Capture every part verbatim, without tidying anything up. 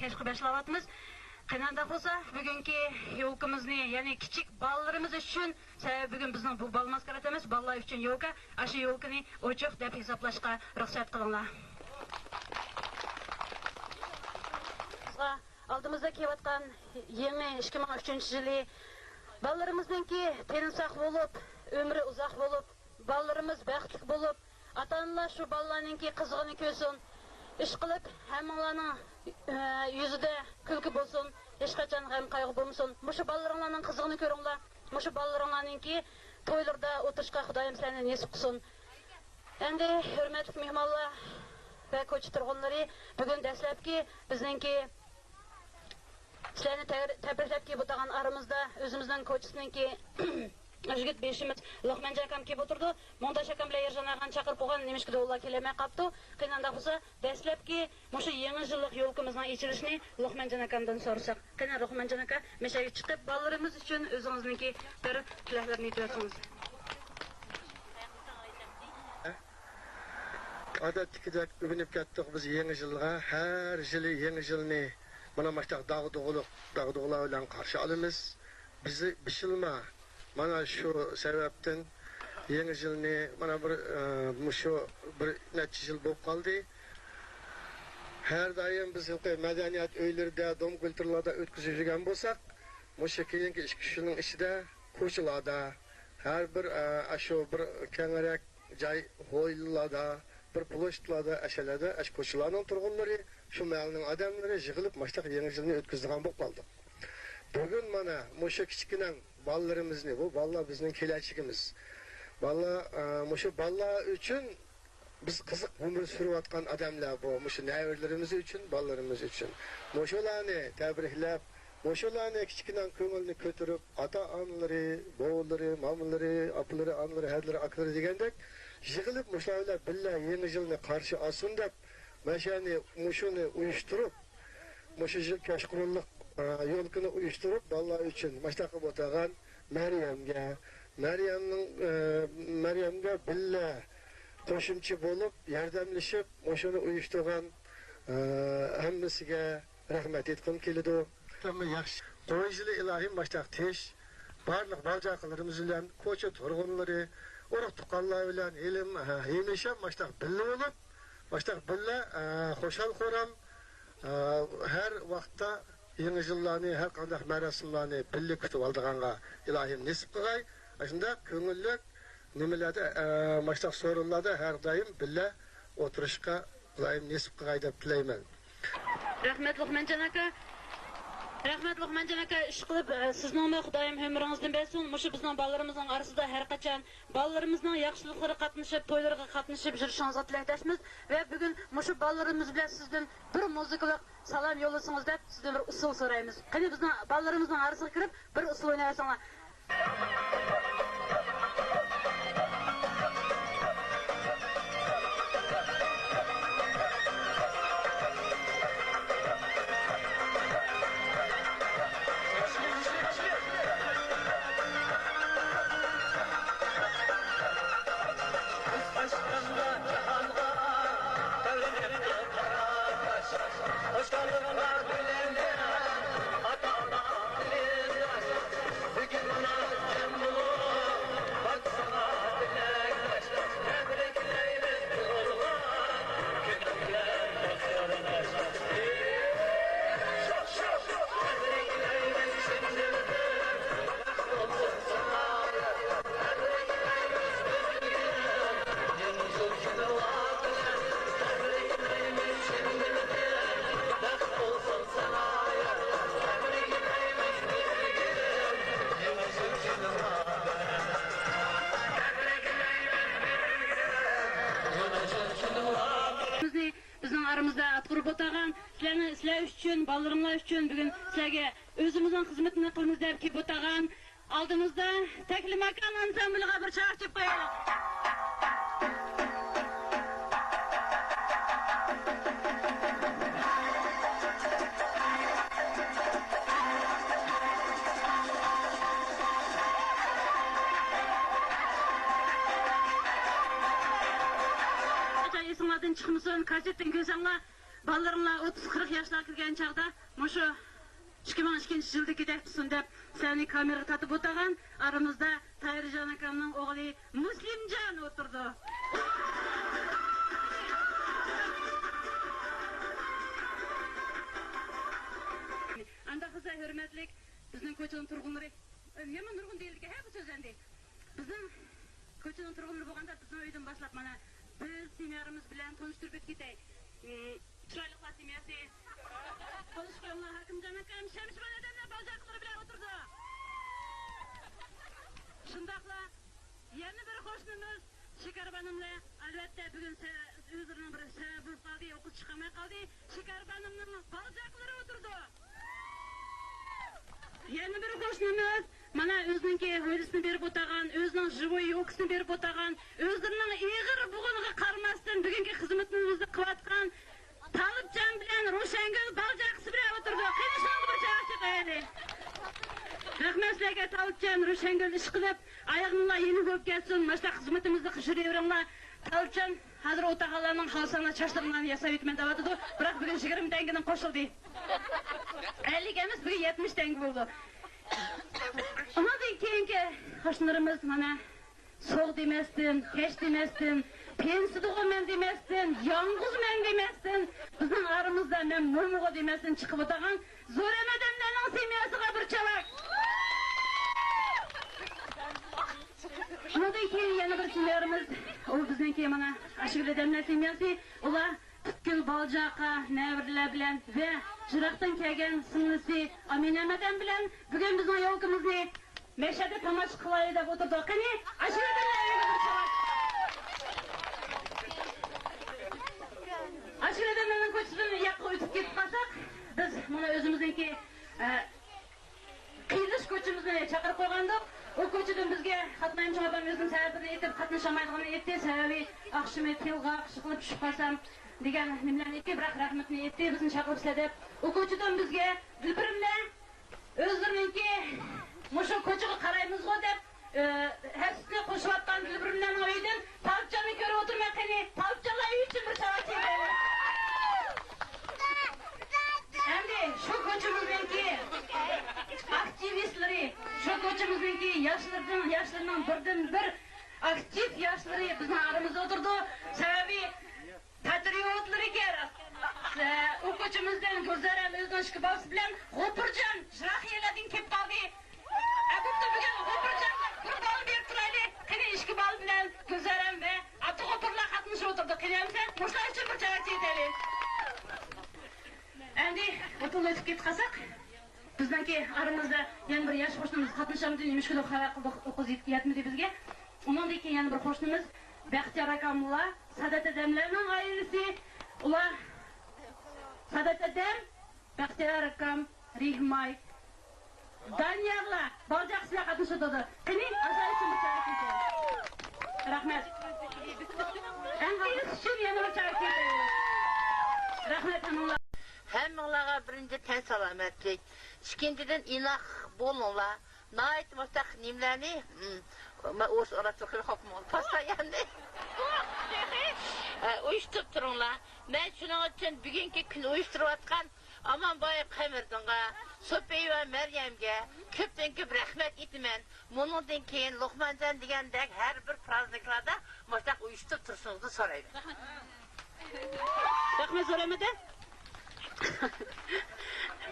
كەشپكە باشلاۋاتىمىز. قېنى ئانداق بولسا، بۈگۈنكى يولكىمىزنى، يەنى كىچىك بالىلىرىمىز ئۈچۈن، سەۋەبى بۈگۈن بىزنىڭ بۇ بال ماسكارات ئەمەس، بالىلار ئۈچۈن يولكا. ئاشۇ يولكىنى ئوچۇق دەپ ھېسابلاشقا رۇخسەت قىلىڭلار. ئالدىمىزدا كېلىۋاتقان يېڭى ئىككى مىڭ ئۈچىنچى يىلى بالىلىرىمىزنىڭكى تېنى ساق بولۇپ، ئۆمرى ئۇزاق بولۇپ، بالىلىرىمىز بەختلىك بولۇپ، ئاتا-ئانىلار شۇ بالىلارنىڭكى قىزىقىنى كۆرسۇن. ئىشقىلىپ، ھەممىڭلارنىڭ، ئە، يۈزىدە كۈلكە بولسۇن، ھېچقاچان غەم-قايغۇ بولمىسۇن. مۇشۇ بالىلىرىڭلارنىڭ قىزىقىنى كۆرۈڭلار. مۇشۇ بالىلىرىڭلارنىڭكى تويلىرىدا ئولتۇرۇشقا خۇدايىم سىلەرنى نېسىپ قىلسۇن. ئەمدى ھۆرمەتلىك مېھمانلار ۋە كوچا تۇرغۇنلىرى، بۈگۈن دەسلەپكى بىزنىڭكى سىلەرنى تەبرىكلەپ كېلىۋاتقان ئارىمىزدا ئۆزىمىزنىڭ كوچىسىنىڭكى ئۈزگۈت بېشىمىز لوقمانجان ئاكام كېلىپ ئولتۇرىدۇ. مۇڭداش ئاكام بىلەن يېرىجان ئاغانى چاقىرىپ قويغان، نېمىشقىدۇر ئۇلار كېلەلمەي قاپتۇ. قېنى ئانداق بولسا، دەسلەپكى مۇشۇ يېڭى يىللىق يولكىمىزنىڭ ئېچىلىشىنى لوقمانجان ئاكامدىن سورىساق. قېنى، لوقمانجان ئاكا، مەشەگە چىقىپ، بالىلىرىمىز ئۈچۈن ئۆزىڭىزنىڭكى بىر تىلەكلىرىنى ئېيتىۋەتسىڭىز. ئادەتتىكىدەك ئۆگىنىپ كەتتۇق بىز يېڭى يىلغا. ھەر يىلى يېڭى يىلنى مانا ماشۇنداق داغدۇغىلىق، داغدۇغىلار بىلەن قارشى ئالىمىز. بىز بېشىلما مانا شۇ سەۋەبتىن يېڭى يىلنى مانا بىر، ئە، مۇشۇ بىر نەچچە يىل بولۇپ قالدى. ھەر دائىم بىز ھېلىقى مەدەنىيەت ئۆيلىرىدە، دوم كۇلتۇرىلاردا ئۆتكۈزۈپ يۈرگەن بولساق، مۇشۇ كېيىنكى ئىككى، ئۈچ يىلنىڭ ئىچىدە كوچىلاردا، ھەر بىر، ئە، ئاشۇ بىر كەڭرەك جاي، ھويلىلاردا، بىر پلوشېتلاردا، ئەشەلەردە، ئەش كوچىلارنىڭ تۇرغۇنلىرى، شۇ مەھەللىنىڭ ئادەملىرى يىغىلىپ، ماشۇنداق يېڭى يىلنى ئۆتكۈزىدىغان بولۇپ قالدۇق. بۈگۈن مانا مۇشۇ كىچىككىنە بالىلىرىمىزنى، بۇ بالىلار بىزنىڭ كېلەچىكىمىز. بالىلار، ئە، مۇشۇ بالىلار ئۈچۈن بىز قىزىق ئۆمۈر سۈرۈۋاتقان ئادەملەر بۇ. مۇشۇ نەۋرىلىرىمىز ئۈچۈن، بالىلىرىمىز ئۈچۈن. مۇشۇلارنى تەبرىكلەپ، مۇشۇلارنى كىچىككىنە كۆڭۈلنى كۆتۈرۈپ، ئاتا-ئانىلىرى، بوۋىلىرى، مامىلىرى، ئاپىلىرى، ئانىلىرى، ھەدىلىرى، ئاكىلىرى دېگەندەك يىغىلىپ، مۇشۇلار بىلەن بىللە يېڭى يىلنى قارشى ئالسۇن دەپ، مەشەنى، مۇشۇنى ئۇيۇشتۇرۇپ، مۇشۇ يىل كەچقۇرۇنلۇق، ئە، يولكىنى ئۇيۇشتۇرۇپ، بالىلار ئۈچۈن ماشۇنداق قىلىپ ئولتۇرغان مەريەمگە، مەريەمنىڭ، ئە، مەريەمگە بىللە قوشۇمچە بولۇپ، ياردەملىشىپ، مۇشۇنى ئۇيۇشتۇرغان، ئە، ھەممىسىگە رەھمەت ئېيتقۇم كېلىدۇ. ھەممە ياخشى. قوي يىلى ئىلاھىم ماشۇنداق تىنچ، بارلىق بالا-چاقىلىرىمىز بىلەن، كوچا تۇرغۇنلىرى، ئۇرۇق-تۇغقانلار بىلەن ھېلىم-، ھەمىشە ماشۇنداق بىللە بولۇپ، ماشۇنداق بىللە، ئە، خۇشال-خۇرام، ئە، ھەر ۋاقىتتا يېڭى يىللارنى، ھەر قانداق مەراسىملارنى بىللە كۈتۈۋالىدىغانغا ئىلاھىم نېسىپ قىلغاي. ئاشۇنداق كۆڭۈللۈك نېمىلەردە، ئە، ماشۇنداق سورۇنلاردا ھەر دائىم بىللە ئولتۇرۇشقا ئىلاھىم نېسىپ قىلغاي دەپ تىلەيمەن. رەھمەت، لوقمانجان ئاكا. رەھمەت، لوقمانجان ئاكا. ئىشقىلىپ، ئە، سىزنىڭمۇ خۇدايىم ئۆمرىڭىزنى بەرسۇن. مۇشۇ بىزنىڭ بالىلىرىمىزنىڭ ئارىسىدا ھەر قاچان بالىلىرىمىزنىڭ ياخشىلىقلىرىغا قاتنىشىپ، تويلىرىغا قاتنىشىپ يۈرۈشىڭىزگە تىلەكداشمىز. ۋە بۈگۈن مۇشۇ بالىلىرىمىز بىلەن سىزدىن بىر مۇزىكىلىق سالام يوللىسىڭىز دەپ سىزدىن بىر ئۇسسۇل سورايمىز. قېنى، بىزنىڭ بالىلىرىمىزنىڭ ئارىسىغا كىرىپ، بىر ئۇسسۇل ئويناۋەتسەڭلار. بىزنىڭ ئارىمىزدا ئاتقۇرۇپ ئولتۇرغان سىلەرنىڭ، سىلەر ئۈچۈن، بالىلىرىڭلار ئۈچۈن بۈگۈن سىلەرگە ئۆزىمىزنىڭ خىزمىتىنى قىلىمىز دەپ كېلىپ ئولتۇرغان ئالدىمىزدا تەكلىماكان ئانسامبىلىغا بىر چاقچىپ قويايلى. ئېسىڭلاردىن چىقمىسۇن، كاسسېتتىن كۆرسەڭلار، بالىلىرىڭلار ئوتتۇز، قىرىق ياشلارغا كىرگەن چاغدا مۇشۇ ئىككى مىڭ ئىككىنچى يىلدىكىدەك تۇرسۇن دەپ سەننى كامېراغا تارتىپ ئولتۇرغان، ئارىمىزدا تاھىرجان ئاكامنىڭ ئوغلى مۇسلىمجان ئولتۇرىدۇ. ئانداق بولسا ھۆرمەتلىك بىزنىڭ كوچىنىڭ تۇرغۇنلىرى، يامان نۇرغۇن دېيىلىدىكەن ھە بۇ سۆز ئەمدى. بىزنىڭ كوچىنىڭ تۇرغۇنلىرى بولغاندا بىزنىڭ ئۆيدىن باشلاپ مانا بىز سېمىيەرىمىز بىلەن تونۇشتۇرۇپ ئۆتۈپ كېتەي. ئىم، چىرايلىقلار سېمىيەسى. قول ئۇشتۇرۇڭلار، ھاكىمجان ئاكام، شەمشىبان ئادەملەر بالىچاقىلىرى بىلەن ئولتۇرىدۇ. شۇنداقلا يەنە بىر قوشنىمىز شېكەربانۇملار، ئەلۋەتتە، بۈگۈن سە-، ئۆزلىرىنىڭ بىر سەۋەبى بولۇپ قالدى، ئوقۇغا چىقالماي قالدى. شېكەربانۇمنىڭ بالىچاقىلىرى ئولتۇرىدۇ. يەنە بىر قوشنىمىز، مانا، ئۆزىنىڭكى ھويلىسىنى بېرىپ ئولتۇرغان، ئۆزىنىڭ ژىۋوي يولكىسىنى بېرىپ ئولتۇرغان، ئۆزلىرىنىڭ ئېغىر بوغۇنىغا قارىماستىن، بۈگۈنكى خىزمىتىمىزنى قىلىۋاتقان تالىپجان بىلەن روشەنگۈل بالىچاقىسى بىلەن ئولتۇرىدۇ. قېنى، شۇنىڭغا بىر چاقچاق قىلايلى. رەھمەت سىلەرگە، تالىپجان، روشەنگۈل، ئىشقىلىپ، ئاياغىڭلار يېنىك بولۇپ كەتسۇن، ماشۇنداق خىزمىتىمىزنى قىلىپ يۈرۈۋېرىڭلار. تالىپجان، ھازىر ئولتۇرغانلارنىڭ خالىساڭلار چاچلىرىڭلارنى ياساپ ئۆتىمەن دەۋاتىدۇ، بىراق بۈگۈن يىگىرمە تەڭگىدىن قوشۇلدى. ئەللىك ئەمەس، بۈگۈن يەتمىش تەڭگە بولدى. ئۇنىڭدىن كېيىنكى قوشنىلىرىمىز مانا سوغ دېمەستىن، كەچ دېمەستىن، پېنسىيىدىغۇ مەن دېمەستىن، يالغۇز مەن دېمەستىن، بىزنىڭ ئارىمىزدا مەن مومىغۇ دېمەستىن چىقىپ ئولتۇرغان زورەم ئادەملەرنىڭ سېمىيەسىغە بىر چاۋاك. ئۇنىڭدىن كېيىن يەنە بىر سېمىيەرىمىز، ئۇ بىزنىڭكى مانا ئاشۇ ئادەملەر سېمىيەسى. ئۇلار پۈتكۈل بالىچاقا، نەۋرىلەر بىلەن ۋە يىراقتىن كەلگەن سىڭلىسى ئامىنە مەدەم بىلەن بۈگۈن بىزنىڭ يولكىمىزنى مەشەدە تاماشا قىلايلى دەپ ئولتۇردۇق. قېنى، ئاشۇ ئادەملەرگە بىر چاۋاك. ئاشۇ ئادەملەرنىڭ كوچىسىدىن ياققا ئۆتۈپ كېتىپ قالساق، بىز مانا ئۆزىمىزنىڭكى، ئە، قىيىنلىشىش كوچىمىزنى چاقىرىپ قويغانىدۇق. ئۇ كوچىدىن بىزگە قاتنايمىز، ئادام ئۆزىنىڭ سەۋەبىنى ئېيتىپ، قاتنىشالمايدىغىنىنى ئېيتتى. سەۋەبى ئاخشىمى تىلغا ئىشقىلىپ چۈشۈپ قالسام دېگەن نېمىلەرنى ئېيتتى، بىراق رەھمىتىنى ئېيتتى، بىزنى چاقىرىپسىلەر دەپ. ئۇ كوچىدىن بىزگە دىلبىرىملەر ئۆزلىرىنىڭكى مۇشۇ كوچىغا قارايمىزغۇ دەپ، ئى، ھەسسىسىنى قوشۇۋاتقان دىلبىرىملەرنىڭ ئۆيىدىن تالىپجاننى كۆرۈۋاتىمەن. قېنى، تالىپجانلار ئۆي ئۈچۈن بىر چاۋاك چېكىۋېلىڭ. ئەمدى شۇ كوچىمىزنىڭكى ئاكتىۋىستلىرى، شۇ كوچىمىزنىڭكى ياشلىرىدىن، ياشلىرىنىڭ بىردىنبىر ئاكتىپ ياشلىرى بىزنىڭ ئارىمىزدا ئولتۇرىدۇ. سەۋەبى پاترىيوتلىرى كېرەك. ئۇ كوچىمىزدىن گۈلزارەم ئۆزىنىڭ ئىككى بالىسى بىلەن غوپۇرجان يىراق يەرلەردىن كېلىپ قالدى. ئەبۇپتا بۈگۈن غوپۇرجانغا بىر بالا بېرىپ تۇرايلى. قېنى ئىككى بالا بىلەن گۈلزارەم ۋە ئابدۇغوپۇرلار قاتنىشىپ ئولتۇردى. قېنى ئەمىسە مۇشۇلار ئۈچۈن بىر چاۋاك چېكىتەيلى. ئەمدى ئوتۇنلا ئۆتۈپ كېتىپ قالساق، بىزنىڭكى ئارىمىزدا يەنە بىر ياش قوشنىمىز قاتنىشالمىدى، نېمىشقىدۇر خەۋەر قىلدۇق، ئۇ قىز يەتمىدى بىزگە. ئۇنىڭدىن كېيىن يەنە بىر قوشنىمىز بەختىيار ئاكاملار، سادات ئادەملەرنىڭ ئائىلىسى. ئۇلار سادات ئادەم، بەختىيار ئاكام، رېھماي، دانىيارلار بالىچاقىسى بىلەن قاتنىشىۋاتىدۇ. قېنى، ئاشۇلار ئۈچۈن بىر چاۋاك چېكىتەيلى. رەھمەت. ئەڭ ئاخىرسى ئۈچۈن يەنە بىر چاۋاك چېكىتەيلى. رەھمەت ھەممىڭلار. ھەممىڭلارغا بىرىنچى تەن سالامەتلىك، ئىككىنچىدىن ئىناق بولۇڭلار. ناھايىتى مۇشتاق نېمىلەرنى، م، مەن ئورۇس ئارابچىلىقىنى ئوقۇمىغان پاساياننى. ئە، ئۇيۇشتۇرۇپ تۇرۇڭلار. مەن شۇنىڭ ئۈچۈن بۈگۈنكى كۈننى ئۇيۇشتۇرۇۋاتقان ئامانباي قەمەردىنغا، سوپىيە مەريەمگە كۆپتىن كۆپ رەھمەت ئېيتىمەن. مۇنىڭدىن كېيىن لوقمانجان دېگەندەك ھەر بىر پرازنىكلاردا مۇشتاق ئۇيۇشتۇرۇپ تۇرۇشىڭىزنى سورايمەن. رەھمەت زورەمەدە.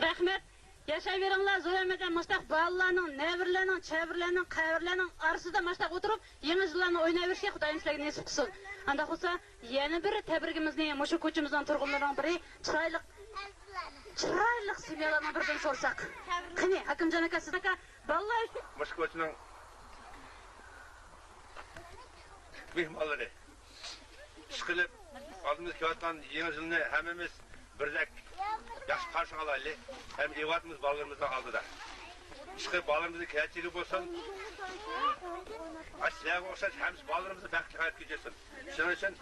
رەھمەت. ياشايۋېرىڭلار، زورەمەدە مۇشتاق بالىلارنىڭ، نەۋرىلەرنىڭ، چەۋرىلەرنىڭ، قەۋرىلەرنىڭ ئارىسىدا مۇشتاق ئولتۇرۇپ، يېڭى يىللارنى ئويناۋېرىشكە خۇدايىم سىلەرگە نېسىپ قىلسۇن. ئانداق بولسا، يەنە بىر تەبرىكىمىزنى مۇشۇ كوچىمىزنىڭ تۇرغۇنلىرىنىڭ بىرى، چىرايلىق، چىرايلىق سېمىيەلەرنىڭ بىرىدىن سورىساق. قېنى، ھاكىمجان ئاكا، سىز ئاكا، بالىلار ئۈچۈن. مۇشۇ كوچىنىڭ مېھمانلىرى. ئىشقىلىپ، ئالدىمىزغا كېلىۋاتقان يېڭى يىلنى ھەممىمىز بىردەك ياخشى قارشى ئالايلى. ھەم ئېۋاتىمىز بالىلىرىمىزنىڭ ئالدىدا. ئىشقىلىپ، بالىلىرىمىزنىڭ كەلەچىكى بولسۇن. ئاشۇ سىلەرگە ئوخشاش ھەممىسى بالىلىرىمىزنى بەختلىك ھايات كەچۈرسۇن. شۇنىڭ ئۈچۈن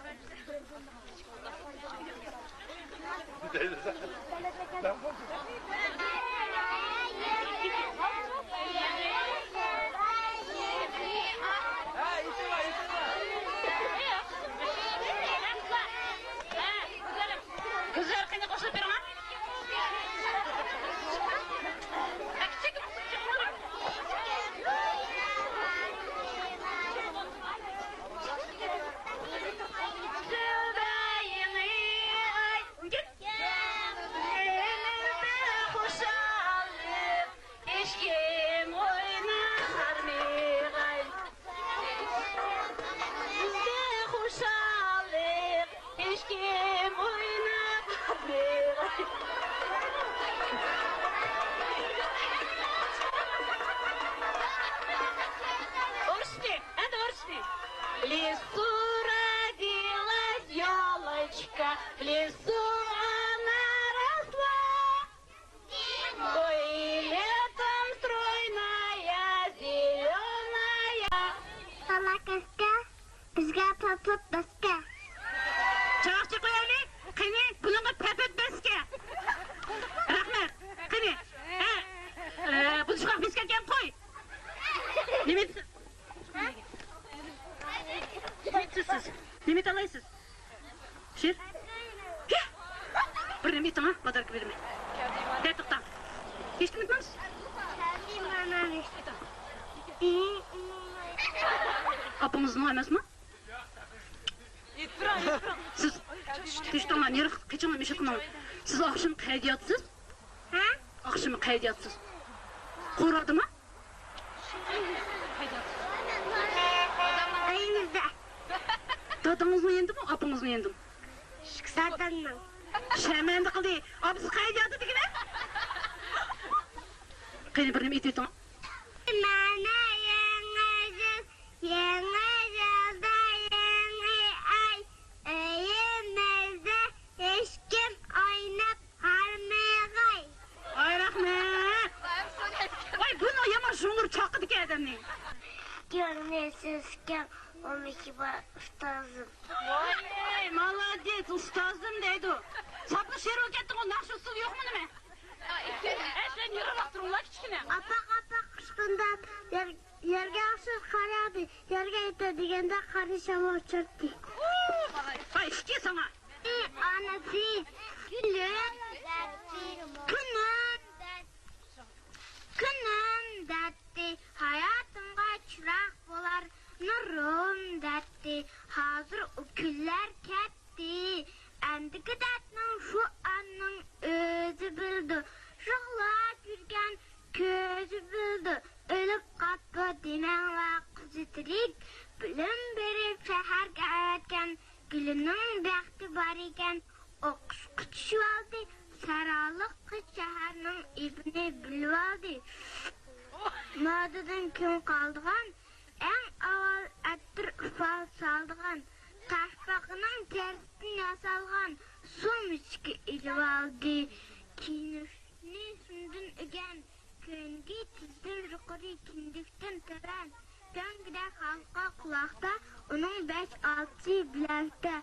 گۈلزار، قېنى، بەسكە. چاقچاق قويايلى. قېنى، بۇنىڭغا پەپەت بەسكە. رەھمەت. قېنى. ھە. ئە، بۇ چىقاق بېسىپ كەتكەن قوي. نېمە ئېيتىسىز؟ نېمە ئېيتىسىز؟ نېمە ئېيتالايسىز؟ شىر؟ ھە! بىر نېمە ئېيتىڭ ھە، بازارغا بېرىمەن. ھە، توختاڭ. ھېچكىم ئېيتمامسىز؟ ئاپىڭىزنىڭ ئەمەسمۇ؟ سىز تىشتىڭلار، نېرى قېچىڭلار مېشىقنىڭ. سىز ئاخشىمى قەيەردە ياتىسىز؟ ھە؟ ئاخشىمى قەيەردە ياتىسىز؟ قورادىمۇ؟ ئۆيىمىزدە. دادىڭىزنىڭ يېنىدىمۇ، ئاپىڭىزنىڭ يېنىدىمۇ؟ دادامنىڭ. شەرمەندە قىلدى. ئاپىسى قەيەردە ياتىدۇ دېگىنە؟ قېنى، بىر نېمە ئېيتىۋېتىڭ. مانا يېڭى يىل، يېڭى يىلدا يېڭى ئاي. ئۆيىمىزدە ھېچكىم ئويناپ ھارمىغاي. ۋاي، رەھمەت. ۋاي، بۇنى يامان شۇڭغۇر چاقىدىكەن ئادەمنى. كۆڭلى سۈزۈككەن، ئون ئىكى بار ئۇستازىم. ۋاي، مالادېس، ئۇستازىم دەيدۇ. ساپلا شېرىۋ كەتتىڭغۇ، ناخشا ئۇسسۇل يوقمۇ نېمە؟ ئەي، سەن يۈرۈۋاق تۇرۇڭلار كىچىككىنە. ئاپاق، ئاپاق، ئۇچقۇنداپ يەر، يەرگە ئوخشاش قارادى، يەرگە يېتە دېگەندە قارنى شامال ئۇچۇرتتى. ۋاي، ئىككى ساڭا. ئانىسى كۈلۈمدەتتى، كۈنۈم دەتتى، كۈنۈم دەتتى، ھاياتىمغا چىراغ بولار نۇرۇم دەتتى. ھازىر ئۇ كۈنلەر كەتتى. ئەمدىكى دەردنىڭ شۇ ئانىنىڭ ئۆزى بىلىدۇ. يىغلاپ يۈرگەن كۆزى بىلىدۇ. ئۆلۈپ قاپتۇ دېمەڭلار قىزى تىرىك. بىلىم بېرىپ شەھەرگە ئەۋەتكەن گۈلىنىڭ بەختى بار ئىكەن. ئوقۇشقا چۈشۈۋالدى، سارالىق قىز شەھەرنىڭ ئېپىنى بىلىۋالدى. مودىدىن كېيىن قالىدىغان، ئەڭ ئاۋۋال ئەتىر ئۇپا سالىدىغان، تاشپاقىنىڭ تېرىسىدىن ياسالغان سۇمىچكا ئېلىۋالدى. كىيىنىشنى سۇندىن ئۆگەن، كۆينىكى تىزدىن يۇقىرى، كىندىكتىن تۆۋەن. كۆڭگىدەك ھالقا قۇلاقتا ئۇنىڭ بەش-ئالتىسى بىلەكتە.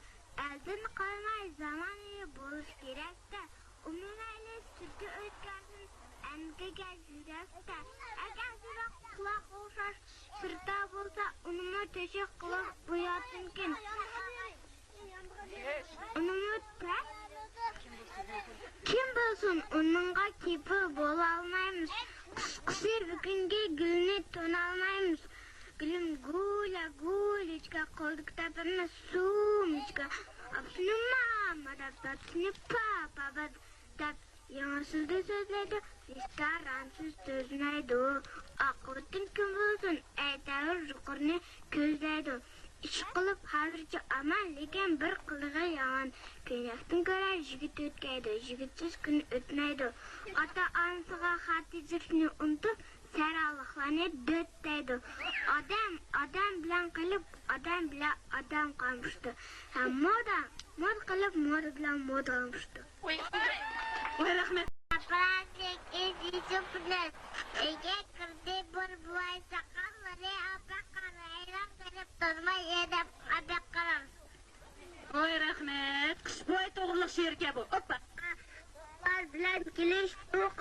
ئەلدىن قالماي زامانىۋى بولۇش كېرەكتە. ئۇمۇمەيلى سۈرگە ئۆتكەزسۇن ئەمگىگە يۈرەكتە. ئەگەر يۈرەك قۇلاق ئوخشاش سىرتا بولسا، ئۇنىمۇ تۆشۈك قىلىپ بوياتسۇنكىن. ئۇنىمۇ تە-، كىم بىلسۇن، ئۇنىڭغا كېپىل بولالمايمىز. قىسقىسى، بۈگۈنكى گۈلنى تونالمايمىز. گۈلۈم گۈلە گۈلۈچكە، قولدا كىتاب ئەمەس سۇمىچكا. ئاپىسىنى ماما دەپ، دادىسىنى پاپا دەپ، يېڭى سۆزدە سۆزلەيدۇ، رېستورانسىز تۈزمەيدۇ. ئاقىۋىتىڭ كۈن بولسۇن، ئەتەۋۇر يۇقىرىنى كۆزلەيدۇ. ئىشقىلىپ ھازىرچە ئامان، لېكىن بىر قىلىقى يامان. كۆينەكتىن كۆرە يىگىت ئۆتكەيدۇ، يىگىتسىز كۈن ئۆتمەيدۇ. ئاتا-ئانىسىغا خاتىرجەملىكنى ئۇنتۇپ، سەرەڭلىقلارنى دۆت دەيدۇ. ئادەم ئادەم بىلەن قېلىپ، ئادەم بىلەن ئادەم قالمىشتۇ. ھەم مودا، مودا قىلىپ، مودا بىلەن مودا ئالمىشتۇ. ۋاي، ۋاي، رەھمەت. ئاپىرىم، ئۆيگە كىردى بىر بوۋاي، ساقاللىرى ئاپئاق، ھەيران قېلىپ تۇرماي ئېدىپ ئاپئاق قارام. ۋاي، رەھمەت. قىش بوۋاي توغرىلىق شېئىركەن بۇ. ئوپپا. بىلەن كېلىشتۇق.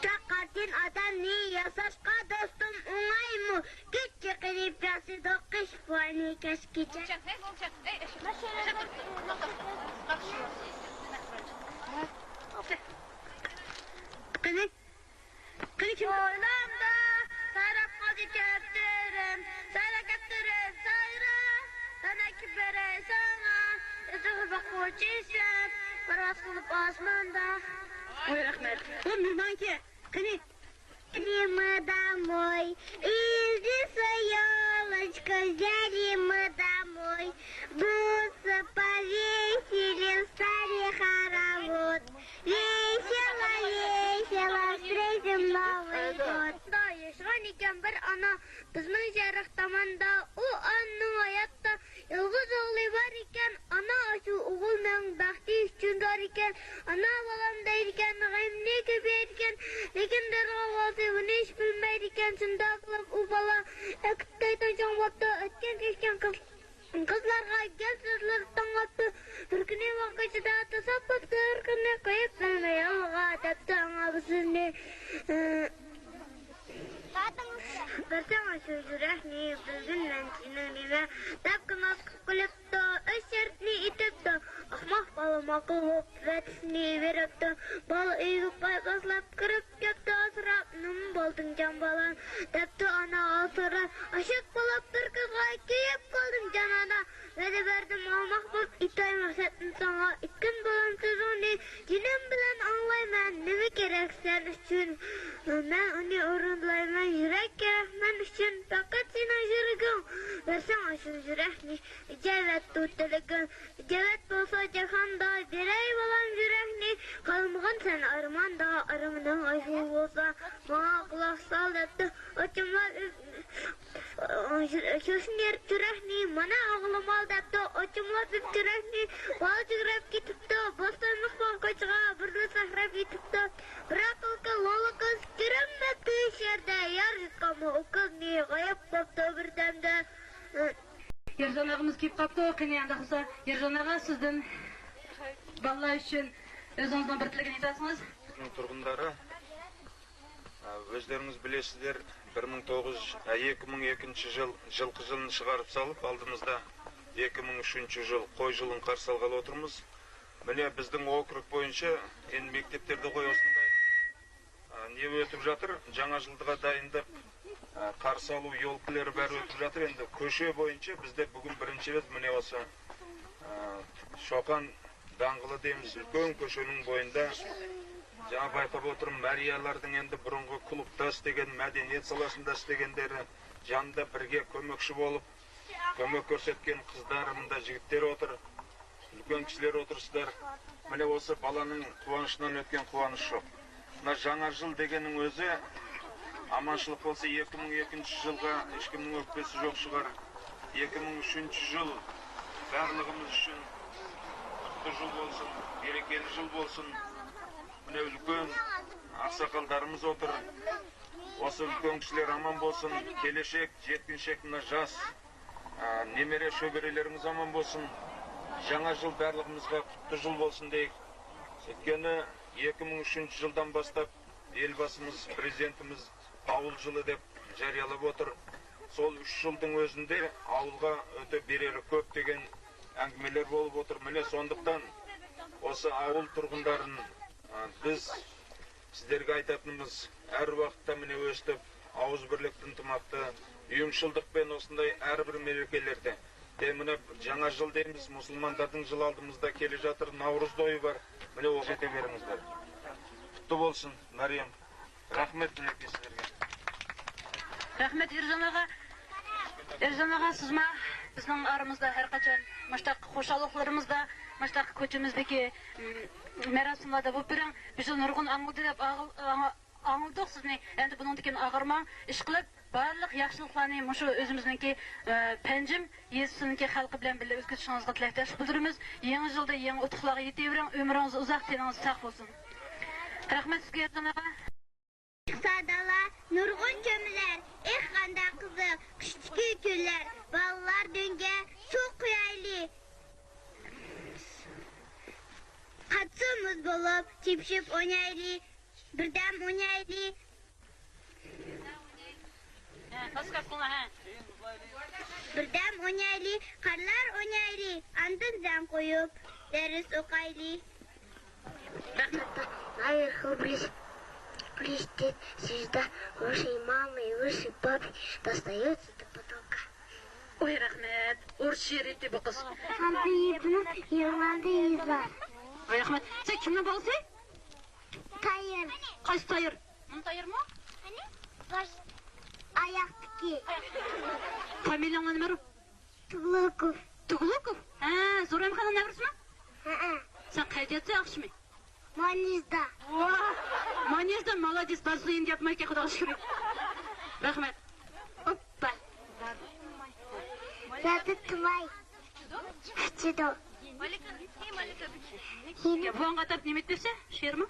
تاقاتىن ئادەمنى ياساشقا، دوستۇم، ئوڭايمۇ؟ كۈچ چىقىرىپ ياسىدۇق قىش بوۋاينى كەچكىچە. قېنى؟ قېنى كىم؟ كويلامدا سايراپ قالدى كەپتىرىم، سايرا كەپتىرىم، سايرا، تەنەككە بېرەي ساڭا، ئۆزۈڭنى باققۇچى سەن، پەرۋاز قىلىپ ئاسماندا. ۋاي، رەھمەت. بۇ مېنىڭكى. قېنى؟ Рыма домой, иди с ёлочкой, я Рима домой, бусы повесили в старый хоровод. Весело, весело встретим Новый год. ياشىغان ئىكەن بىر ئانا بىزنىڭ شەرق تاماندا. ئۇ ئانىنىڭ ھاياتتا يالغۇز ئوغلى بار ئىكەن. ئانا ئاشۇ ئوغلىنىڭ بەختى ئۈچۈن زور ئىكەن. ئانا بالام دەيدىكەن، غېمىنى كۆپىيىدىكەن. لېكىن دەرغا بولسا بۇنى ھېچ بىلمەيدىكەن. شۇنداق قىلىپ ئۇ بالا ئەكىپ تايتان چوڭ بوپتۇ. ئۆتكەن كەچكەن قىز بەرسەڭ ئاشۇ يۈرەكنى، بىلگىن مەن سېنىڭ نېمە دەپ قىناس قىلىپتۇ، ئۆز شەرتىنى ئېيتىپتۇ. ئاخماق بالا ماقۇل بوپ ۋەدىسىنى بېرىپتۇ. بالا ئۆيگە پايپاسلاپ كىرىپ كەپتۇ، ئاسراپ، نېمە بولدۇڭ جان بالام دەپتۇ ئانا ئاسراپ. ئاشىق بولۇپ بىر قىزغا كۆيۈپ قالدىم جان ئانا. ۋەدە بەردىم ئالماق بوپ، ئېيتاي مەقسەتنى ساڭا. ئېيتقىن بالام سۆزۈڭنى، جېنىم بىلەن ئاڭلايمەن. نېمە كېرەك سەن ئۈچۈن، مەن ئۇنى ئورۇنلايمەن. يۈرەك كېرەك مەن ئۈچۈن، پەقەت سېنىڭ يۈرىكىڭ. بەرسەڭ ئاشۇ يۈرەكنى، ئىجابەتتۇ تىلىكىڭ. ئىجابەت بولسا جاھاندا، بېرەي بالام يۈرەكنى. قالمىغىن سەن ئارماندا، ئارمىنىڭ ئاشۇ بولسا، ماڭا قۇلاق سال دەپتۇ. ئاچاملار شۇشۇن يەر تۈرەكنى مانا ئاغلىمال دەپتۇ، ئاچىملاپ ئۆپكىرەكنى. بالا جۈگرەپ كېتىپتۇ، بوستانلىق باغ كوچىغا بىردىن سەكرەپ يېتىپتۇ. بىراق ئۇكا لالا قىز كۆرۈنمەپتۇ ھېچ يەردە، يار يۇتقانمۇ ئۇ قىزنى، غايىب بوپتۇ بىردەمدە. يارجان ئاغىمىز كېلىپ قاپتۇ، قېنى ئەمدى قىلسا، يارجان ئاغا سىزدىن بالىلار ئۈچۈن ئۆزىڭىزنىڭ بىر تىلىكىنى ئېيتارسىڭىز. تۇرغۇنلار، ئۆزلىرىڭىز بىلەسىلەر، بىر مىڭ توققۇز يۈز، ئىككى مىڭ ئىككىنچى يىل، يىلقى يىلنى چىقىرىپ سالىپ، ئالدىمىزدا ئىككى مىڭ ئۈچىنچى يىل، قوي يىلىنى قارشى ئالغىلى ئولتۇرىمىز. مانا بىزنىڭ ئوكروگ بويىچە ئەمدى مەكتەپلەردە قوي ئۇسۇنداي، ئە، نېمە ئۆتۈپ ياتىدۇ، جاڭا يىلغا دايىنلىق، ئە، قارشى ئالۇش يولكىلىرى بەرىپ ئۆتۈپ ياتىدۇ. ئەمدى كوچا بويىچە بىزدە بۈگۈن بىرىنچى رەت مانا بولسا، ئە، شوقان داڭغىلى دەيمىز، ئۈلكەن كوچىنىڭ بويىدا جاڭا بايقاپ ئولتۇرۇپ، مەرىيەلەردىن ئەمدى بۇرۇنقى كۇلۇب داس دېگەن، مەدەنىيەت سالاھىسىنى داس دېگەنلەر جاندا بىرگە كۆمەكچى بولۇپ، كۆمەك كۆرسەتكەن قىزلار، مۇندا يىگىتلەر ئولتۇر، ئۈلكەن كىشىلەر ئولتۇرسىلەر. مانا بولسا بالىنىڭ قۇۋانچىدىن ئۆتكەن قۇۋانچ شۇ. مانا جاڭا يىل دېگەننىڭ ئۆزى، ئامانچىلىق بولسا، ئىككى مىڭ ئىككىنچى يىلغا ھېچكىمنىڭ ئۆپكىسى يوق شۇغار. ئىككى مىڭ ئۈچىنچى يىل بارلىقىمىز ئۈچۈن قۇتلۇق يىل بولسۇن، بەرىكەتلىك يىل بولسۇن. مانا ئۈلكەن ئاقساقاللىرىمىز ئولتۇر. بولسا ئۈلكەن كىشىلەر ئامان بولسۇن. كېلەچەك، يەتكۈنچەك مانا ياش، ئە، نېمىرە شۆبىرىلىرىمىز ئامان بولسۇن. جاڭا يىل بارلىقىمىزغا قۇتلۇق يىل بولسۇن دەيلى. ئۆتكەندە ئىككى مىڭ ئۈچىنچى يىلدىن باشلاپ ئېلباشىمىز، پىرېزىدېنتىمىز ئاۋۇل يىلى دەپ جارىيانلاپ ئولتۇر. سول ئۈچ يىلنىڭ ئۆزىدە ئاۋۇلغا ئۆتە بېرەرلىك كۆپ دېگەن ئەڭگىمىلەر بولۇپ ئولتۇر. مانا شۇنداقتىن بولسا ئاۋۇل تۇرغۇنلىرىنى، ئە، بىز سىزلەرگە ئېيتاتتىمىز، ھەر ۋاقىتتا مانا ئۆستۈپ، ئاۋۇز بىرلىكتە تۇرماقتا، يۇمشىلدۇق بىلەن ئۇسۇنداي ھەر بىر مەرىكىلەردە. دە مانا جاڭا يىل دەيمىز، مۇسۇلمانلارنىڭ يىل ئالدىمىزدا كېلىۋاتىر، ناۋرۇز تويى بار. مانا ئۇ يېتىۋېرىڭىزلەر. قۇتلۇق بولسۇن، مەريەم. رەھمەت سىلەرگە. رەھمەت، ئېرجان ئاغا. ئېرجان ئاغا، سىزمۇ بىزنىڭ ئارىمىزدا ھەر قاچان مۇشتاق خۇشاللىقلىرىمىزدا، مۇشتاق كوچىمىزدىكى، م، مەراسىملاردا بولۇپ بېرىڭ. بىز نۇرغۇن ئاڭلىدى دەپ ئاغ-، ئاڭ-، ئاڭلىدۇق سىزنى. ئەمدى بۇنىڭدىن كېيىن ئاغرىماڭ. ئىشقىلىپ، بارلىق ياخشىلىقلارنى مۇشۇ ئۆزىمىزنىڭكى، ئە، پەنجىم يېزىسىنىڭكى خەلقى بىلەن بىللە ئۆتكۈزۈشىڭىزغا تىلەكداشلىق بىلدۈرىمىز. يېڭى يىلدا يېڭى ئۇتۇقلارغا يېتىۋېرىڭ. ئۆمرىڭىز ئۇزاق، تېنىڭىز ساق بولسۇن. رەھمەت سىزگە، ئېرجان ئاغا. سادالا نۇرغۇن چۆمۈلەر، ئېھ، قانداق قىزىق قىشتىكى كۈنلەر. بالىلار دۆڭگە سۇ قۇيايلى. قاتسا مۇز بولۇپ تېپىشىپ ئوينايلى. بىردەم ئوينايلى. ھە، پاسكال قىلما، ھە. بىردەم ئوينايلى، قارلار ئوينايلى. ئاندىن دەم قويۇپ دەرس ئوقايلى. رەھمەت. Мои хубрис, блестит звезда, выше мамы, выше папы, достаётся до потолка. ۋاي رەھمەت، ئورۇس شېئىرىيىتى بۇ قىز. Һәм бейбіт елларды излар. ۋاي رەھمەت. سەن كىمنىڭ بالىسى؟ تايىر. قايسى تايىر؟ مۇنۇ تايىرمۇ؟ باش ئاياقتىكى. فامىلىيەڭ نېمە؟ تۇغلۇقوف. تۇغلۇقوف؟ ھە، زورەمخاننىڭ نەۋرىسىمۇ؟ ھەئە. سەن قەيەردە ياتىسەن ئاخشىمى؟ مانېژدا. ۋاھ! مانېژدا، مالادېس، بارسا يەنە گەپمەي كېخىدا ئاشكىرى. رەھمەت. ئوپپا. زادى تۇماي. ئۇچىدۇ. يا، بۇ ئاڭغا ئاتاپ نېمە ئېيتىپ بەرسە، شېئىرمۇ؟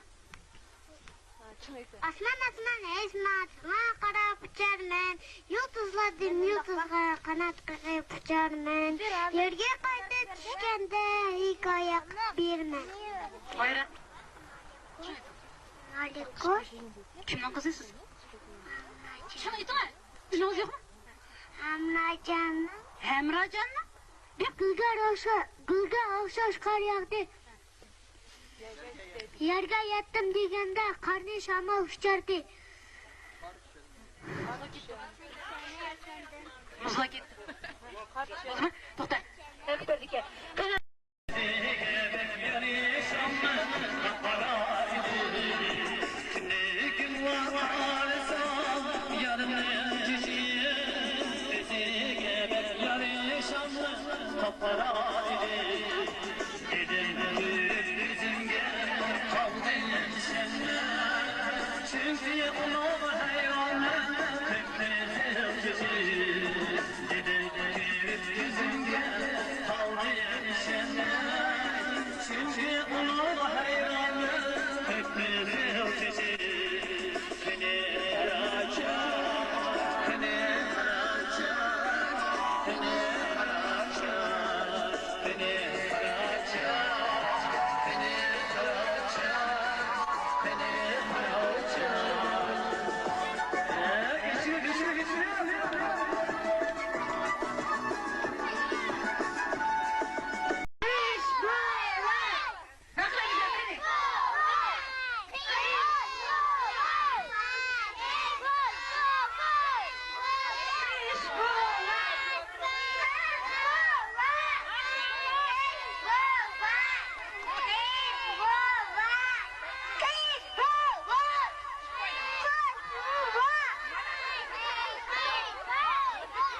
ئاسمان، ئاسمان، ئاسمانغا قاراپ ئۇچارمەن. يۇلتۇزلاردىن يۇلتۇزغا قانات قېقىپ ئۇچارمەن. يەرگە قايتىپ چۈشكەندە ھېكايە قىلىپ بېرىمەن. بايراق. ئالىكو. كىمنىڭ قىزى سىز؟ شۇنى ئېيتىڭە. تىلىڭىز يوقمۇ؟ ھەمراجاننىڭ. ھەمراجاننىڭ؟ بىر گۈلگە ئوخشا-، گۈلگە ئوخشاش قار ياغدى. يەرگە يەتتىم دېگەندە، قارنى شامال ئۇچۇردى. مۇزلاپ كەتتى. بولدىمۇ؟ توختا. قېنى. دېدىم كۆز كۆزۈمگە قالدىم سەندە، چۈنكى ئۇلۇغ ھەيراننىڭ قىپقىزىل كۆزى. دېدىم كۆز كۆزۈمگە قالدىم سەندە، چۈنكى ئۇلۇغ ھەيراننىڭ قىپقىزىل كۆزى.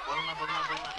بولما، بولما، بولما.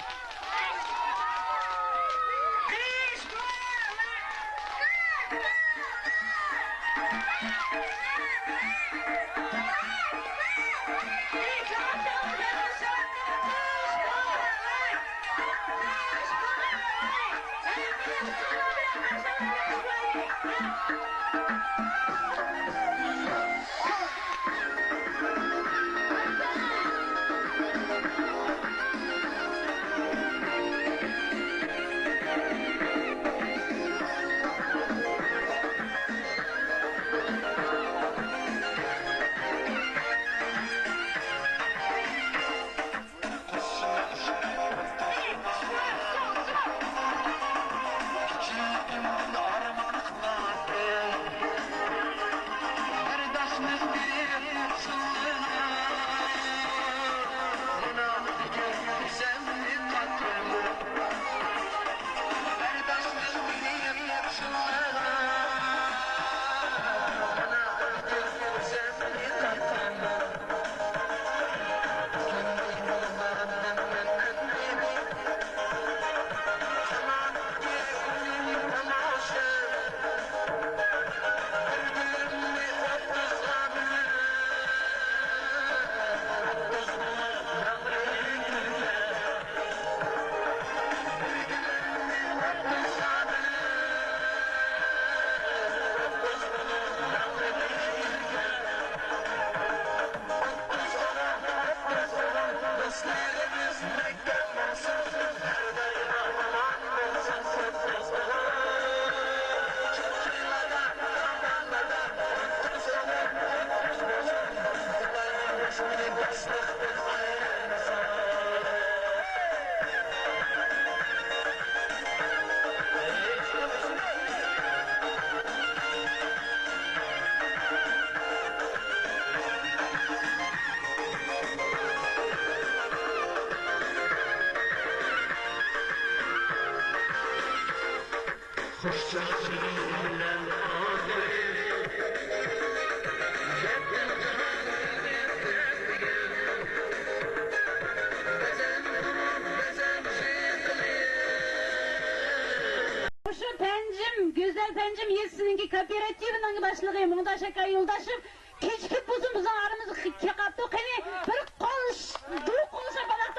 مۇشۇ پەنجىم، گۈزەل پەنجىم يېزىسىنىڭكى كوپىراتىپىنىڭ باشلىقى مۇڭداش ئاكا يولداشىم كېچىكىپ بولسۇن بىزنىڭ ئارىمىزغا كېلىپ قاپتۇ. قېنى، بىر قول ش-، دۇ قول شاپىلاق.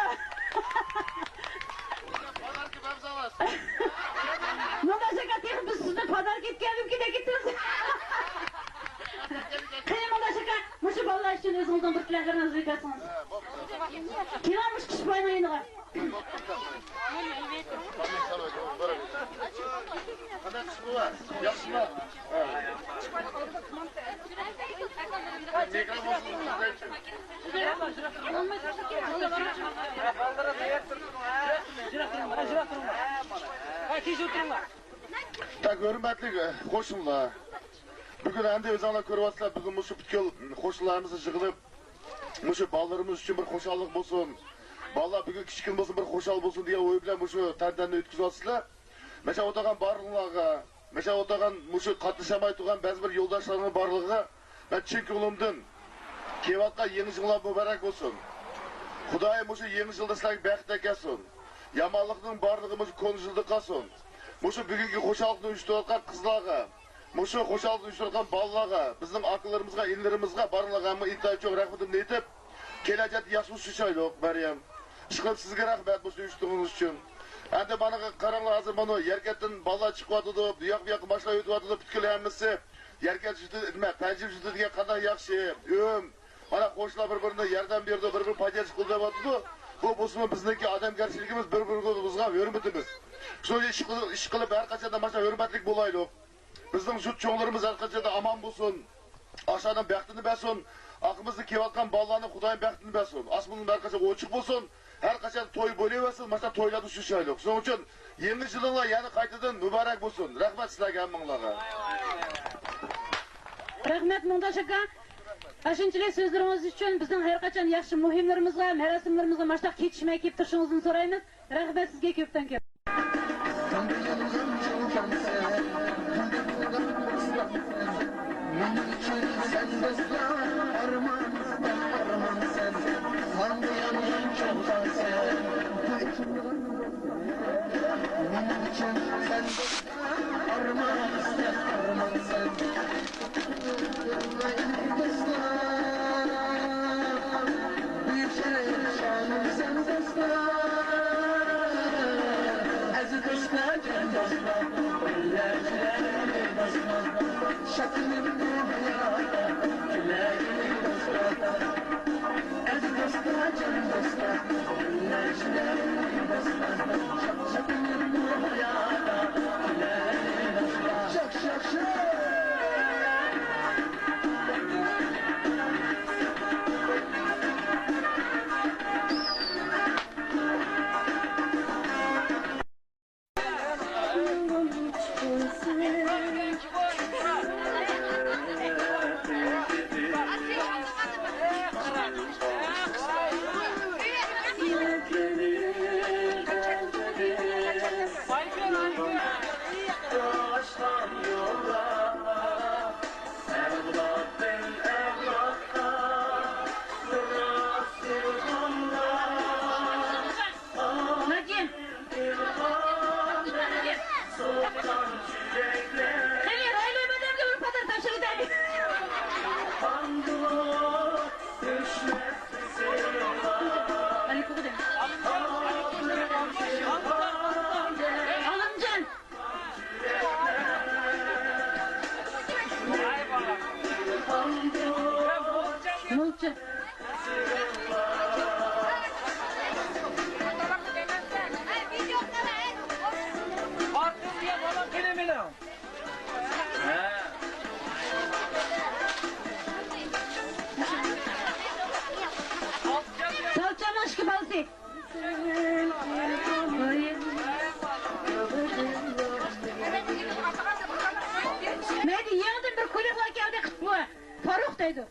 پاداركا بەرسىڭىز. مۇڭداش ئاكا، تېخى بىز سىزنى پاداركا ئېتىپ كەلدۇق، كېتىپ كېتىمىز. قېنى، مۇڭداش ئاكا، مۇشۇ بالىلار ئۈچۈن ئۆزىڭىزنىڭ بىر تىلەكلىرىڭىزنى ئېيتىۋەتسىڭىز. كېلىڭ، مۇشۇ كىشى باينىڭ يېنىغا. قانداق قىلىش بۇ؟ ياخشىمۇ؟ تاك، ھۆرمەتلىك قوشنىلار، بۈگۈن ئەمدى ئۆزۈڭلار كۆرۈۋاتىسىلەر، بۈگۈن مۇشۇ پۈتكۈل قوشنىلارىمىز يىغىلىپ، مۇشۇ بالىلىرىمىز ئۈچۈن بىر خۇشاللىق بولسۇن. بالىلار بۈگۈن كىچىك كۈن بولسۇن، بىر خۇشال بولسۇن دېگەن ئوي بىلەن مۇشۇ تەنتەنىنى ئۆتكۈزۈۋاتىسىلەر. مەشە ئولتۇرغان بارلىقلارغا، مەشە ئولتۇرغان مۇشۇ قاتنىشالماي تۇرغان بەزى بىر يولداشلارنىڭ بارلىقىغا مەن چىن كۆڭلۈمدىن كېلىۋاتقان يېڭى يىلىڭلار مۇبارەك بولسۇن. خۇدايىم مۇشۇ يېڭى يىلدا سىلەرگە بەخت ئەكەلسۇن. يامانلىقنىڭ بارلىقى مۇشۇ كونا يىلدا قالسۇن. مۇشۇ بۈگۈنكى خۇشاللىقنى ئۇيۇشتۇرۇۋاتقان قىزلارغا، مۇشۇ خۇشاللىقنى ئۇيۇشتۇرۇۋاتقان بالىلارغا، بىزنىڭ ئاكىلىرىمىزغا، ئىنىلىرىمىزغا، بارلىقىغا ھەممىڭلارغا ئىنتايىن چوڭ رەھمىتىمنى ئېيتىپ، كېلەچەكتە ياخشى ئۇچرىشايلۇق، مەريەم. ئىشقىلىپ سىزگە رەھمەت مۇشۇ ئۇيۇشتۇرغىنىڭىز ئۈچۈن. ئەمدى مانا قاراڭلار، ھازىر مانا يەركەنتتىن بالىلار چىقىۋاتىدۇ، بۇ ياق، بۇ ياققا ماشىنا ئۆتۈۋاتىدۇ، پۈتكۈل ھەممىسى يەركەنت يۇرتى، نېمە، پەنجىم يۇرتى دېگەن قانداق ياخشى، ئۆم. مانا قوشنىلار بىر-بىرىنى ياردەم بېرىدۇ، بىر-بىرى پايدىلىنىش قىلدۇرۇۋاتىدۇ. بۇ بولسىمۇ بىزنىڭكى ئادەمگەرچىلىكىمىز، بىر-بىرىمىزگە ھۆرمىتىمىز. شۇنىڭ ئۈچۈن ئىش قىل-، ئىش قىلىپ ھەر قاچاندا مانا شۇنداق ھۆرمەتلىك بولايلۇق. بىزنىڭ يۇرت چوڭلىرىمىز ھەر قاچاندا ئامان بولسۇن. ئاشۇلارنىڭ بەختىنى بەرسۇن. ئارقىمىزدا كېلىۋاتقان بالىلارنىڭ خۇدايىم بەختىنى بەرسۇن. ئاسمىنىڭ ھەر قاچان ئوچۇق بولسۇن. ھەر قاچان توي بولۇۋەرسۇن، مانا شۇنداق تويلاردا ئۇچرىشايلۇق. شۇنىڭ ئۈچۈن يېڭى يىلىڭلار يەنە قايتىدىن مۇبارەك بولسۇن. رەھمەت سىلەرگە ھەممىڭلارغا. رەھمەت، مۇڭداش ئاكا. ئاشۇنچىلىك سۆزلىرىڭىز ئۈچۈن بىزنىڭ ھەر قاچان ياخشى مۇھىملىرىمىزغا، مەراسىملىرىمىزغا ماشۇنداق كېچىكمەي كېلىپ تۇرۇشىڭىزنى سورايمىز. رەھمەت سىزگە كۆپتىن كۆپ. سالچامنىڭ ئىككى بالىسى. مەيدە يېڭىدىن بىر كۇلۇبلار كەلدى، قىپقۇ. فاروق دەيدۇ.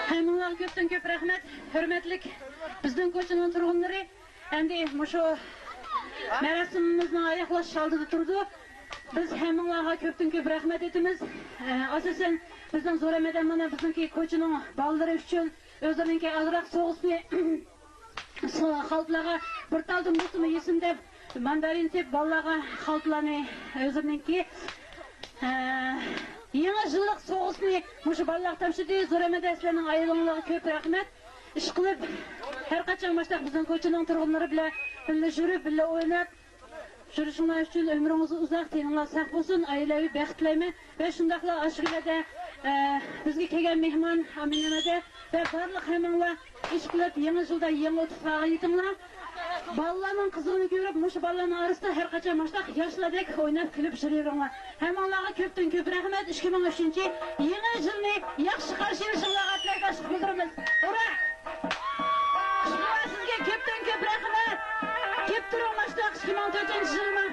ھەممىڭلارغا كۆپتىن كۆپ رەھمەت، ھۆرمەتلىك بىزنىڭ كوچىنىڭ تۇرغۇنلىرى. ئەمدى مۇشۇ مەراسىمىمىزنىڭ ئاياغلاش ئالدىدا تۇرىدۇ. بىز ھەممىڭلارغا كۆپتىن كۆپ رەھمەت ئېيتىمىز. ئە، ئاساسەن بىزنىڭ زورەمەدە مانا بىزنىڭكى كوچىنىڭ بالىلىرى ئۈچۈن ئۆزلىرىنىڭكى ئازراق سوغىسىنى خالتىلارغا بىر تالدىن بولسىمۇ يېسۇن دەپ ماندارىن تېپىپ بالىلارغا خالتىلارنى ئۆزلىرىنىڭكى، ئە، يېڭى يىللىق سوغىسىنى مۇشۇ بالىلارغا تاپشۇردى. زورەمەدە سىلەرنىڭ ئايالىڭلارغا كۆپ رەھمەت. ئىشقىلىپ، ھەر قاچان ماشتاق بىزنىڭ كوچىنىڭ تۇرغۇنلىرى بىلەن بىللە يۈرۈپ، بىللە ئويناپ، يۈرۈشۈڭلار ئۈچۈن ئۆمرىڭىز ئۇزاق، تېنىڭلار ساق بولسۇن، ئائىلىۋى بەخت تىلەيمەن. ۋە شۇنداقلا ئاشۇ كۈنلەردە، ئە، بىزگە كەلگەن مېھمان ئامىنەمەدە ۋە بارلىق ھەممىڭلار ئىشقىلىپ يېڭى يىلدا يېڭى ئۇتۇقلارغا يېتىڭلار. بالىلارنىڭ قىزىقىنى كۆرۈپ، مۇشۇ بالىلارنىڭ ئارىسىدا ھەر قاچان ماشتاق ياشلاردەك ئويناپ كۈلۈپ يۈرۈۋېرىڭلار. ھەممىڭلارغا كۆپتىن كۆپ رەھمەت. ئىككى مىڭ ئۈچىنچى يېڭى يىلنى ياخشى قارشى ئېلىشىڭلارغا تىلەكداشلىق بىلدۈرىمىز. ھۇررا! ئىككى مىڭ سىزگە كۆپتىن كۆپ رەھمەت. كېلىپ تۇرۇڭ ماشتاق ئىككى مىڭ تۆتىنچى يىلىمۇ.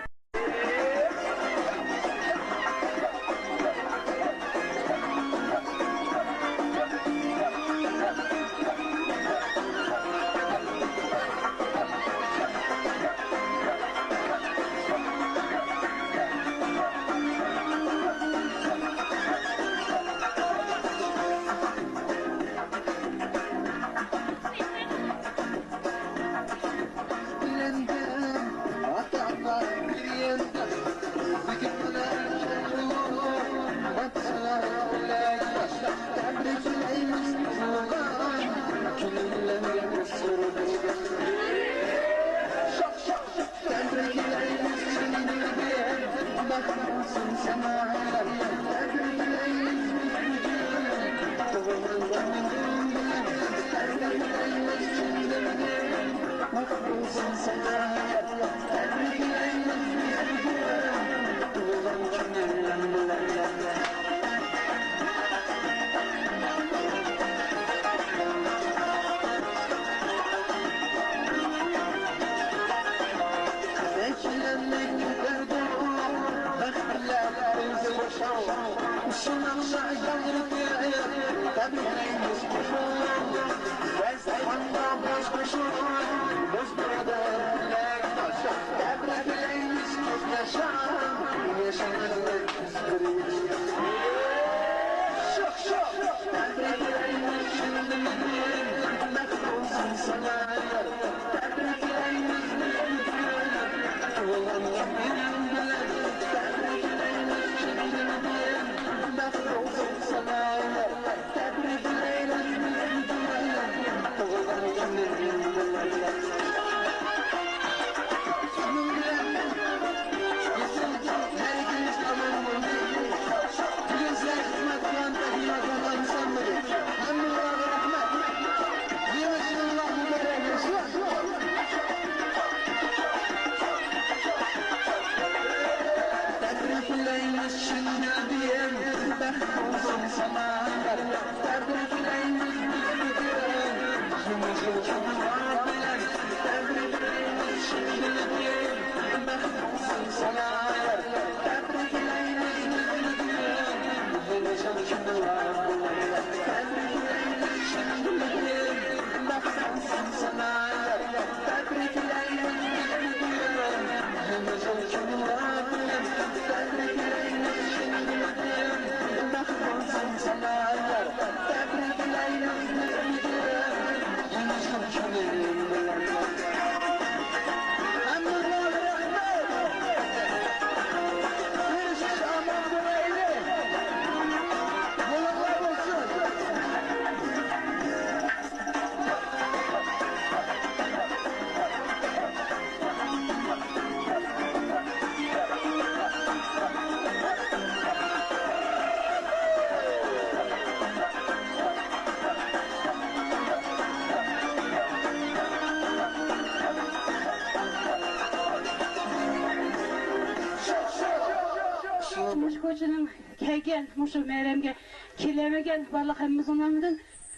مۇشۇ كوچىنىڭ كەلگەن، مۇشۇ مەيرەمگە كېلەلمىگەن بارلىق ھەممىمىزنىڭ نامىدىن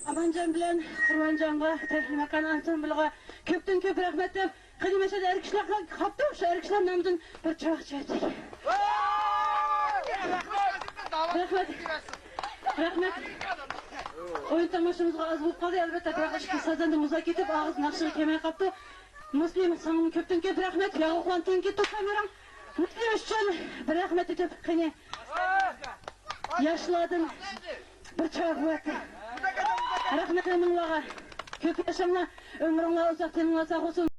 ئامانجان بىلەن قۇربانجانغا، تەھلىم ئاكا ئانسامبىلىغا كۆپتىن كۆپ رەھمەت دەپ، قېنى مەشەدە ئەر كىشىلەر قاپتۇ، شۇ ئەر كىشىلەر نامىدىن بىر چاغ ئىچەيلى. رەھمەت. رەھمەت. ئويۇن تاماشىمىزغا ئاز بولۇپ قالدى، ئەلۋەتتە، بىراق ئىككى سازەندە مۇزاكىرە ئېتىپ، ئاغزى ناخشىغا كەلمەي قاپتۇ. مۇسلىم، ساڭىمۇ كۆپتىن كۆپ رەھمەت. ياغۇقلاندىن كېيىن توختاپ بېرىڭ. مۇسلىم ئۈچۈن بىر رەھمەت ئېيتىپ، قېنى. ياشلاردىن بىر چاۋاك. رەھمەت ھەممىڭلارغا. كۆپ ياشاڭلار، ئۆمرۈڭلار ئۇزاق، تېنىڭلار ساق بولسۇن.